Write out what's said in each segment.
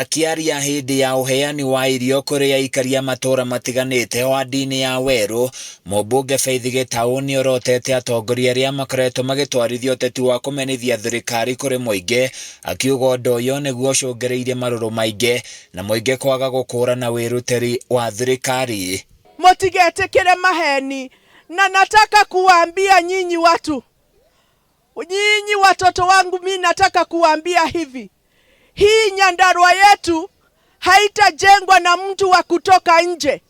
Akĩaria hĩndĩ ya ũheani wa irio kũrĩ aikari a matũũra matiganĩte wadi-inĩ ya Werũ, mũmbunge Faith Gĩtaũ nĩorotete atongoria arĩa makoretwo magĩtwarithia ũteti wa kũmenithia thirikari kũrĩ mũingĩ, akiuga ũndũ ũyũ nĩguo ũcũngĩrĩirie marũrũ maingĩ na mũingĩ kwaga gũkũũrana wĩrutĩri wa thirikari. Mũtigetĩkĩre maheni, na nataka kuwaambia nyinyi watu, nyinyi watoto wangu, mi nataka kuwaambia hivi, hii Nyandarua yetu haitajengwa na mtu wa kutoka nje,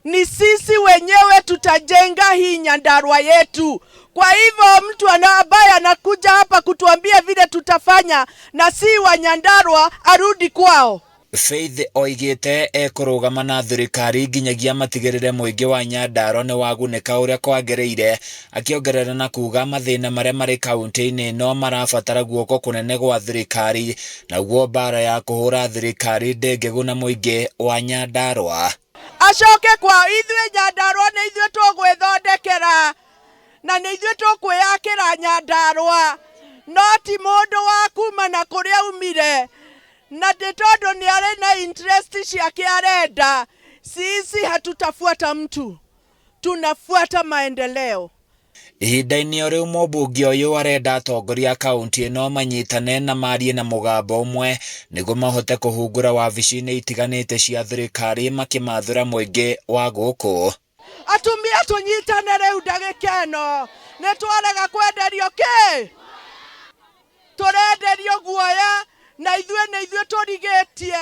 ni sisi wenyewe tutajenga hii Nyandarua yetu. Kwa hivyo mtu ambaye anakuja hapa kutuambia vile tutafanya na si wa Nyandarua arudi kwao. Faith oigĩte ekũrũgama na thirikari nginyagia matigĩrĩre mũingĩ wa Nyandarua nĩ wagunĩka ũrĩa kwagĩrĩire, akĩongerera na kuga mathĩna marĩa marĩ kaunti-inĩ ĩno marabatara guoko kũnene gwa thirikari, naguo mbara ya kũhũra thirikari ndĩngĩguna mũingĩ wa Nyandarua. Acoke kwao. Ithuĩ Nyandarua nĩ ithuĩ tũgwĩthondekera na nĩ ithuĩ tũkwĩyakĩra Nyandarua, no ti mũndũ wa kuma na kũrĩa aumire na ndĩ tondũ nĩ arĩ na interest ciake arenda. Sisi hatutafuata mtu, tunafuata maendeleo. Ihinda-inĩ o rĩu mũmbunge ũyũ arenda atongoria a kaunti ĩno manyitane na marie na mũgambo ũmwe nĩguo mahote kũhungura wabici-inĩ itiganĩte cia thirikari makĩmathũra mũingĩ wa gũkũ. Atumia tũnyitane rĩu ndagĩka ĩno, nĩ twarega kwenderio kĩ tũrenderio guoya, na ithuĩ nĩ ithuĩ tũrigĩtie.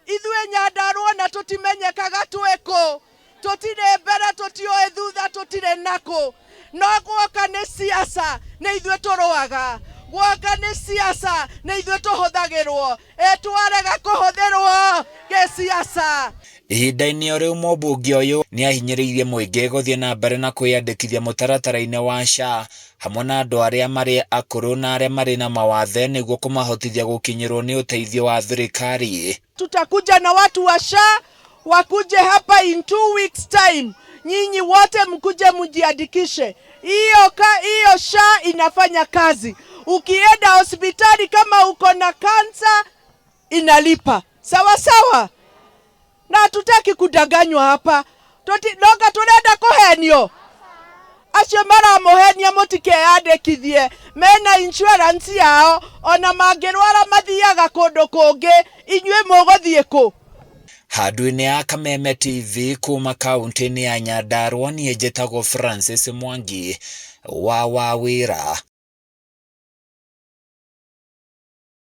Ithuĩ Nyandarua na tũtimenyekaga twĩkũ, tũtirĩ mbere, tũtiũĩ thutha, tũtirĩ nakũ, no guoka nĩ siasa nĩ ithuĩ tũrũaga, guoka nĩ siasa nĩ ithuĩ tũhũthagĩrwo. Ĩ twarega kũhũthĩrwo gĩsiasa. Ihinda-inĩ o rĩu mũmbunge ũyũ nĩ ahinyĩrĩirie mũingĩ gũthiĩ na mbere na kwĩyandĩkithia mũtaratara-inĩ wa SHA hamwe na andũ arĩa marĩ akũrũ na arĩa marĩ na mawathe nĩguo kũmahotithia gũkinyĩrwo nĩ ũteithio wa thirikari. Tutakuja na watu wa SHA wakuje hapa in 2 weeks time, nyinyi wote mkuje mjiandikishe. Hiyo hiyo SHA inafanya kazi. Ukienda hospitali kama uko na kansa inalipa sawa sawa, na hatutaki kudanganywa hapa. Noga turenda kuhenio, acio maramũhenia mũtikeyandĩkithie, mena insurance yao, ona mangĩrwara mathiaga kũndũ kũngĩ, inyuĩ mũgũthiĩ kũ? Handũ-inĩ ya Kameme TV kuma kaunti-inĩ ya Nyandarua, niĩ njĩtagwo Francis Mwangi wa Wawĩra.